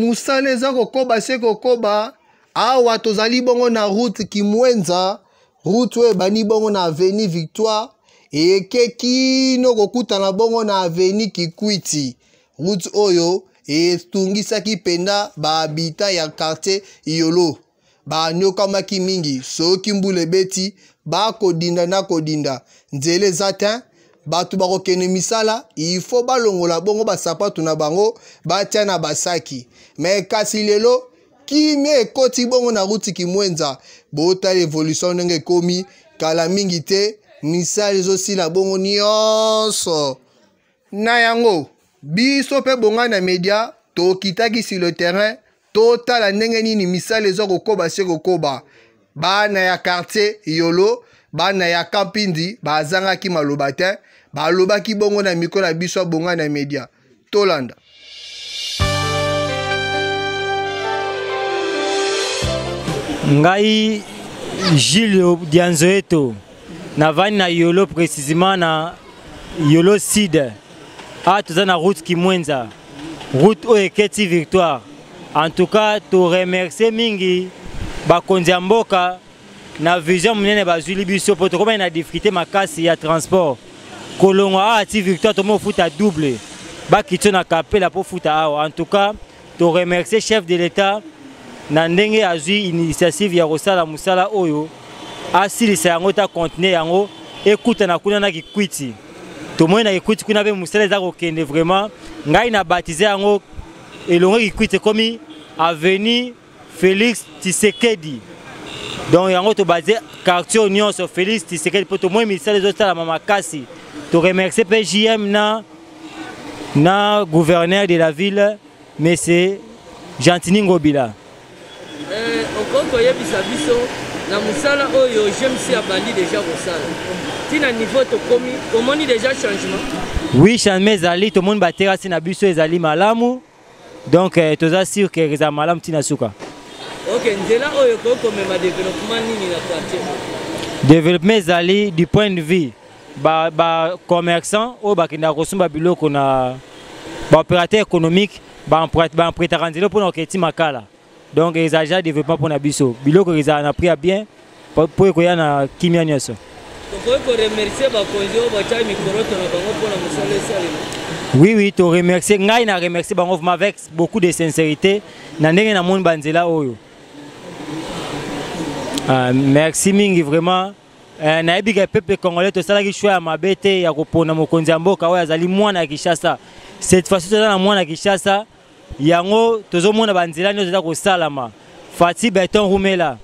mosala eza kokoba se kokoba. Awa tozali bongo na route Kimwenza, route oyo ebandi bongo na avenue Victoire eke kino kokutana bongo na avenue Kikwiti. Route oyo etungisaki mpenza ba habitants ya quartier Yolo. Banyokamaki mingi, soki mbula ebeti bakodinda na kodinda, nzela eza te, bato bakokende misala il faut balongola bongo basapatu na bango batia na basaki. Me kasi lelo kimia ekoti bongo na route Kimwenza. Botala evolution ndenge ekomi, kala mingi te misala ezosila bongo nyonso. Na yango biso mpe bonga na media tokitaki sur le terrain totala ndenge nini misala eza kokoba se kokoba. Bana ya quartier Yolo, bana ya Kampindi bazangaki maloba te, balobaki bongo na micro na biso bonga na media. Tolanda. Ngai Gilles Dianzoeto navandi na Yolo, précisément na Yolo Sud. Awa toza na route Kimwenza, route oyo eketi Victoire. En tout cas to remercier mingi bakonzi ya mboka na vision monene bazwili biso, po tokomaki na difficulté makasi ya transport. Kolongwa awa ti Victoire tomo futa double, bakitio na kapela po futa awa. En tout cas to remercier chef de l'État na ndenge azwi initiative ya kosala mosala oyo, asilisa yango ta continuer yango ekutana kuna na Kikwiti. Tomoni na Kikwiti kuna mpe mosala eza kokende vraiment. Ngai na baptiser yango elongo Kikwiti ekomi avenue Félix Tshisekedi. Donc yango to base quartier nyonso Félix Tshisekedi, po tomoni misala ezosalama makasi. To remercier mpe JM na gouverneur de la ville monsieur Gentiny Ngobila. Okoki koyebisa biso na mosala oyo GMC abandi déjà kosala ntina niveau tokomi, omoni déjà changement? Oui, changement ezali, tomoni baterasi na biso ezali malamu. Donc toza sûr que ezala malamu ntina suka. Ok, nzela oyo ekoki komema développement nini na quartier? Développement ezali du point de vue ba commerçant oyo bakendaka kosomba biloko na ba opérateur économique, ba empruntaka nzela mpona koketi makala. Donc ezala déjà développement mpona biso, biloko ezala na prix ya bien po ekoya na kimia nyonso. Tokoki koremercier bakonzi oyo batyaki mikoroto na bango mpona mosala esalema? Oui, to remercier, ngai na remercier bango vraiment avec beaucoup de sincérité na ndenge namoni banzela oyo. Merci mingi vraiment. Nayebi ke peuple congolais tosalaki choix ya mabe te ya kopona mokonzi ya mboka oyo azali mwana ya Kinshasa. Cette fois-ci toza na mwana ya Kinshasa, yango tozomona banzela nyonso eza kosalama. Fati Beton Rumela.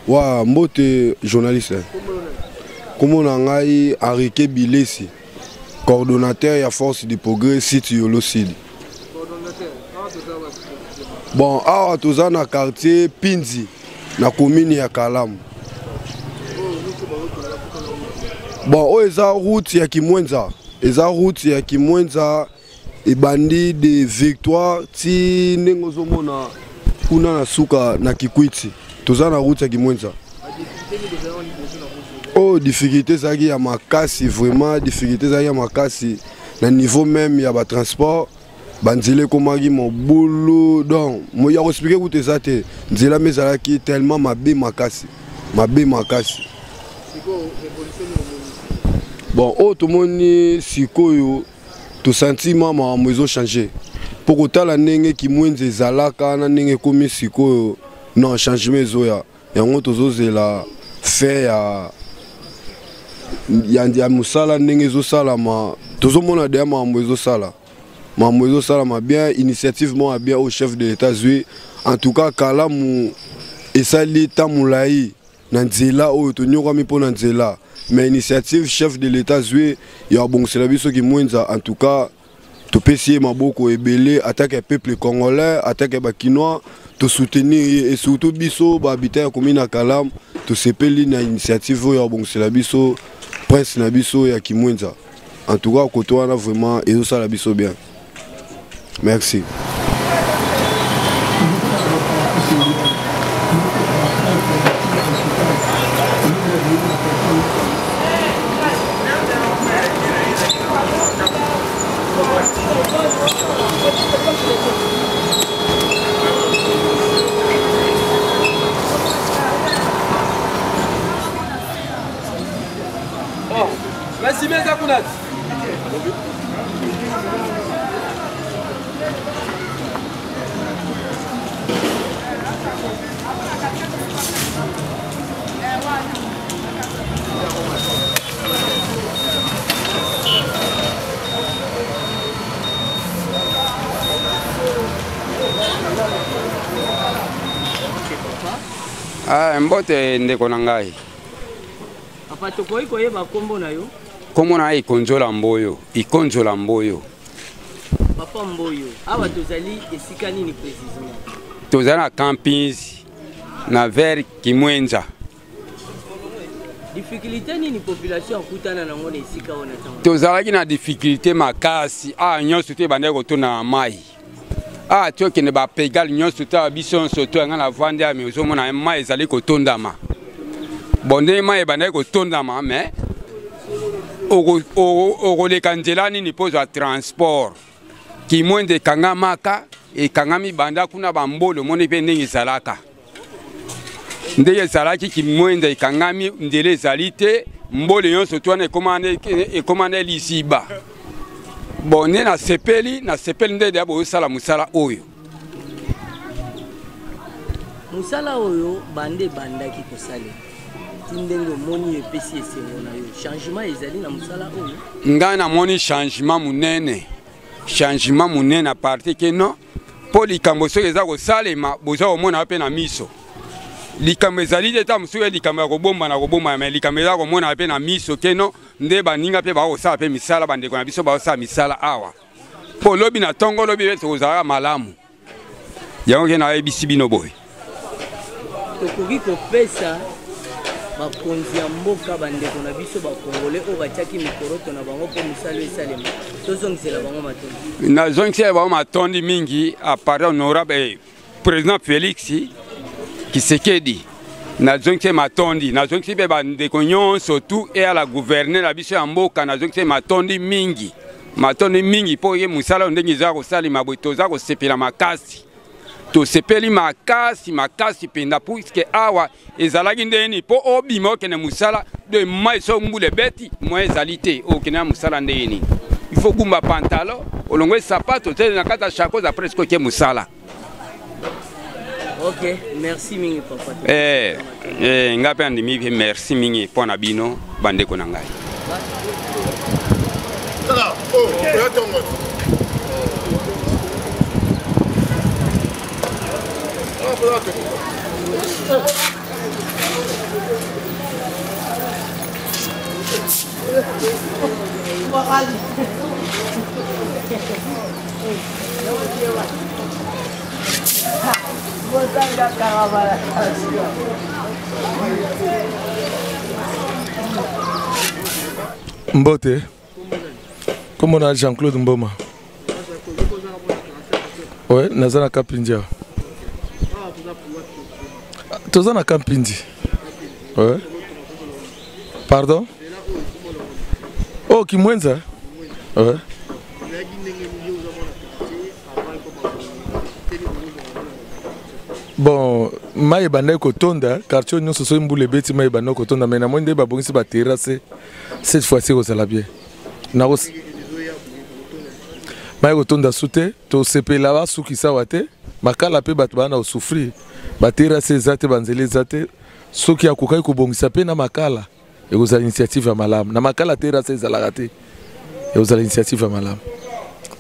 Wa mbote journaliste. Kombo na ngai Henrique Bilesi, coordonnateur ya Force du Progrès site Yolo Sud. Bon, awa toza na quartier Pinzi na commune ya Kalamu. Bon, oyo eza route ya Kimwenza, eza route ya Kimwenza ebandi de Victoire ti ndenge ozomona kuna na suka na Kikwiti. Toza na route ya Kimwenza. Oh, difficulté ezalaki ya makasi, vraiment difficulté ezalaki ya makasi na niveau même ya ba transport. Banzela ekomaki mobulu, donc ya koexpliquer kutu eza te. Nzela me ezalaki tellement mabe makasi, mabe makasi. Bon, oyo tomoni sikoyo tosanti mwa makambo ezochanger mpo kotala ndenge Kimwenza ezalaka na ndenge ekomi sikoyo, non, changement ezoya. Yango tozozela fin ya mosala ndenge ezosalama. Tozomona deya makambo ezosala, makambo ezosalama bien, initiative moko ya bien oyo chef de l'État zwi. En tout cas Kalamu esali ta molai. na nzela oyo tonyokwami mpo na nzela mais initiative chef de l'état azwi ya kobongisela biso kimwenza en tout cas topesi ye maboko ebele atake ya peuple congolais atake ya bakinois tosoutenir ye et surtout biso bahabitant ya commune ya kalamu tosepeli na initiative oyo ya kobongisela biso prince na biso ya kimwenza en tout cas koto wana vraiment ezosala biso bien merci. Nasimi eza kuna ti. Ah, mbote ndeko na ngai. Papa, tokoki koyeba nkombo na yo? Nkombo na ngai Ikonzola Mboyo, Ikonzola Mboyo. Papa Mboyo, awa tozali esika nini précisément? Tozali na campus na vers Kimwenza. Difficulté nini population akutana nango na esika wana ntango? Tozalaki na difficulté makasi, awa nyonso te ebandaki kotonda na mai. Awa tokende bapegale nyonso te, biso nyonso to yanga na vandi ya me ozomona mai ezali kotondama. Bon, ndenge mai ebandaki kotondama, mais okoleka nzela nini mpo ozwa transport? Kimwenza ekangamaka, ekangami banda kuna bambolo, omoni mpe ndenge ezalaka. Ndenge ezalaki Kimwenza ekangami, nzela ezali te, mbole nyonso to wana ekoma na liziba. Bon, nde nasepeli, nasepeli nde deya bozosala mosala oyo. Mosala oyo banda ebandaki kosalela ti ndenge omoni epesi esengo na yo, changement ezali na mosala oyo? Ngai namoni changement monene, changement monene a partir ke non, mpo likambo soki eza kosalema boza komona mpe na miso. Likambo ezali te ta mosusu likambo ya kobombana kobombana, mais likambo eza komona mpe na miso ke non, nde baninga mpe bakosala mpe misala, bandeko na biso bakosala misala awa mpo lobi na ntongo lobi mpe tokozalaka malamu. Yango ke nayebisi bino boye, tokoki kopesa bakonzi ya mboka, bandeko na biso bakongole oyo batiaki mikoroto na bango mpo mosala esalema, tozongisela bango matondi. Nazongisela bango matondi mingi, a part honorable président Félix Tshisekedi, nazongisi matondi, nazongisi mpe bandeko nyonso tu eyala gouverneur na biso ya mboka, nazongisi matondi mingi, matondi mingi mpo ye mosala oyo ndenge eza kosalema boye, toza kosepela makasi, tosepeli makasi makasi mpenza, puiske awa ezalaki ndenge nini mpo obima okende mosala de mai so mbula ebeti moyen ezali te, okende na mosala ndenge nini? Il faut gumba pantalon, olongwe sapato te na kati ya shako, oza presque oke mosala. Ok, merci mingi papa. Nga mpe andimi mpe merci mingi mpo na bino bandeko na ngai. Mbote, kombo na Jean-Claude Mboma. Ouais, naza na Kapindi awa. Toza na Kapindi. Ouais. Pardon? Oh, Kimwenza? Ouais. Bon, mai ebandaki kotonda quartier nyonso, soki mbula ebeti mai ebandaki kotonda, mais namoni nde babongisi baterrasse cette fois-ci ekozala bien. Mai kotonda su te, tosepela basukisa awa te, makala mpe bato baa na kosouffrir, baterrasse eza te, banzela eza te. Soki akokaki kobongisa mpe na makala ekozala initiative ya malamu. Na makala terrasse ezalaka te, ekozala initiative ya malamu.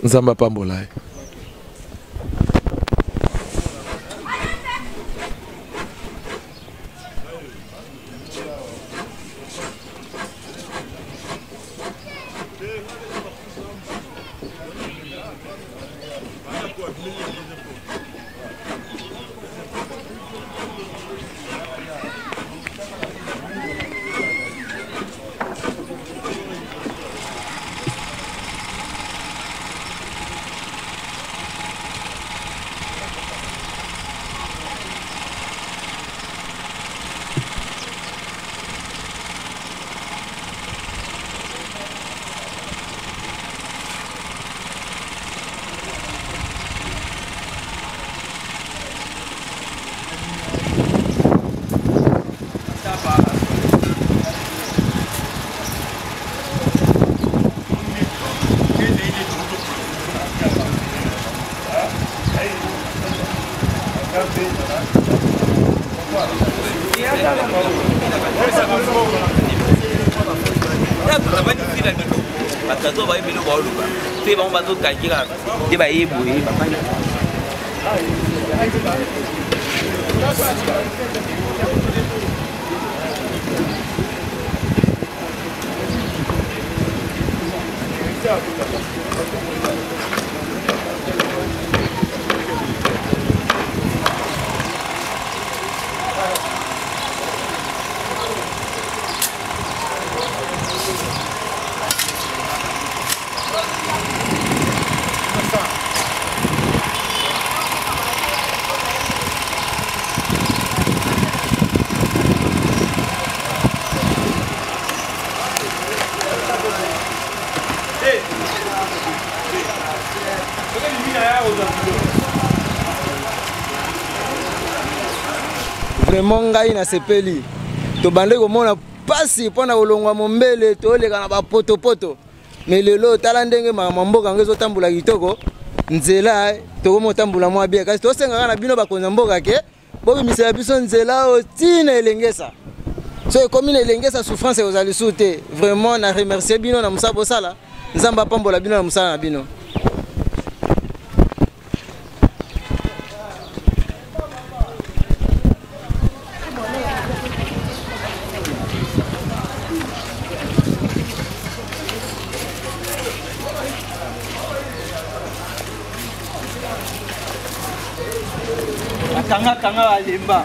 Nzambe apambola ye. bayeba biloko bato bayebi biloko baoloba mpe bango bazokalki kaka nde baye boye bafandi. Vraiment ngai nasepeli, tobandaki komona mpasi mpo na kolongwa mombele, toleka na bapotopoto, me lelo tala ndenge makambo ya mboka yango ezotambola kitoko, nzela tokomi kotambola mwa bien. Kasi tosengaka na bino bakonzi ya mboka ke bobimisela biso nzela oyo ntina elengesa. So ekomi na elengesa, souffrance ekozala lisusu te. Vraiment na remercier bino na mosala bosala, Nzambe apambola bino na mosala na bino. Kanga kanga balemba.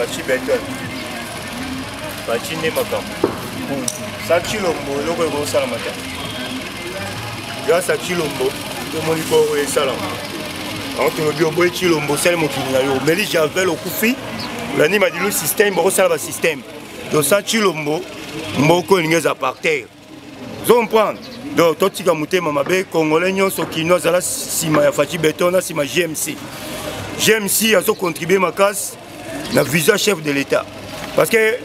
Fatshi Beton, Fatshi nde makambo. Sa Tshilombo eloko ekosalama te. Grâce à Tshilombo tomoni ko oyo esalama. Yango tolobi oboyi Tshilombo, osali mokili na yo, omeli javel, okufi, olandi madilu système, bokosala ba système. Donc sans Tshilombo mboko elingi eza par terre. Ozo comprendre? Donc totika motema mabe, congolais nyonso kino azala nsima ya Fatshi Beton na nsima GMC. GMC azo contribuer makasi na vision chef de l'État. Parce que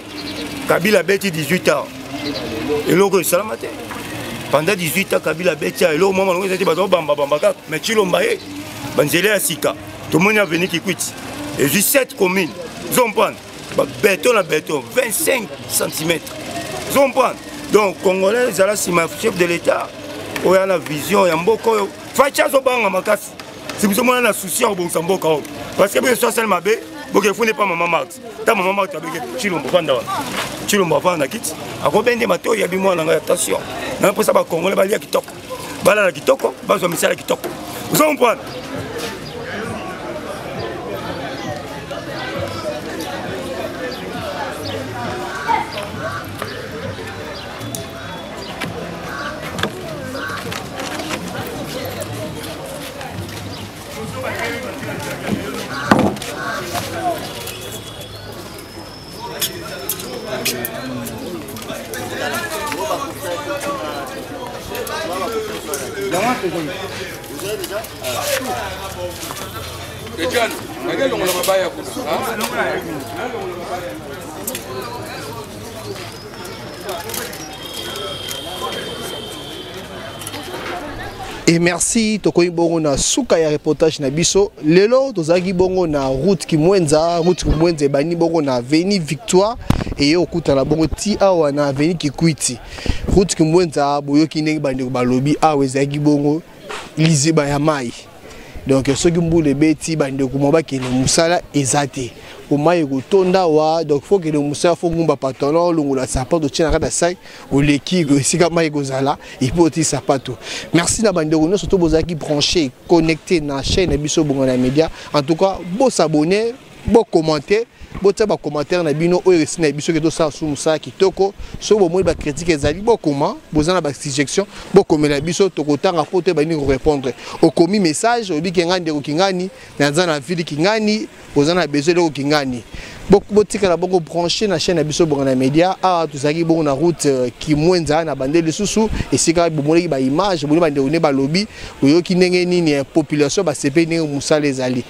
Kabila abeti 18 ans. Eloko esalama te. Pendant 18 ans Kabila abeti eloko mwa malongo ezali te, bato bamba bamba kaka. Mais Tshilomba ye banzela ya sika. Tomoni avenue Kikwit. Ezwi 7 communes. Ozo comprendre? Ba béton na béton 25 cm. Ozo comprendre? Donc congolais ezala nsima chef de l'État oyo ana vision ya mboka oyo. Fatshi azobanga makasi. Si biso mwana na souci ya kobongisa mboka oyo. Parce que biso asali mabe, boke funde pa mama Marx. Ta mama Marx abeke Tshilombo fanda wana. Tshilombo afanda na kiti, akobende matoyi ya bimwana ngai, attention. Na mposa ba congolais balia kitoko. Balala kitoko, bazwa misala kitoko. Ozo comprendre? Etienne, nakelongola mabaya kuna. Et merci tokoyi bongo na suka ya reportage na biso lelo. Tozalaki bongo na route Kimwenza. Route Kimwenza ebandi bongo na avenue Victoire eye okutana bongo ti awa na avenue Kikwiti. Route Kimwenza, boyoki ndenge bandeko balobi, awa ezalaki bongo liziba ya mai. Donc soki mbula ebeti, bandeko mwa bakende mosala eza te. Po mai ekotonda awa, donc faut kende mosala, faut ngumba pantalon, olongola sapato, otie na kati ya sac, oleki esika mai ekozala, et puis otii sapato. Merci na bandeko nyonso to bozalaki branché, connecté na chaîne na biso Bongo na Média. En tout cas, bosabonner, bocommenter, botia bacommentaire na bino oyo esi na biso ke tosala su mosala kitoko. Soki bomoni bacritique ezali, bokoma. Boza na basuggestion, bokomela biso, tokotanga mpo toyeba nini korépondre. Okomi message, oyebi ke ngai ndeko kingani, naza na ville kingani, oza na besoin eloko kingani. Botikala bongo branché na chaîne na biso Bongo na Média. Awa tozalaki bongo na route Kimwenza na bande lisusu esika bomonaki baimage, bomoni bandeko nde balobi, oyoki ndenge nini population basepeli ndenge mosala ezali.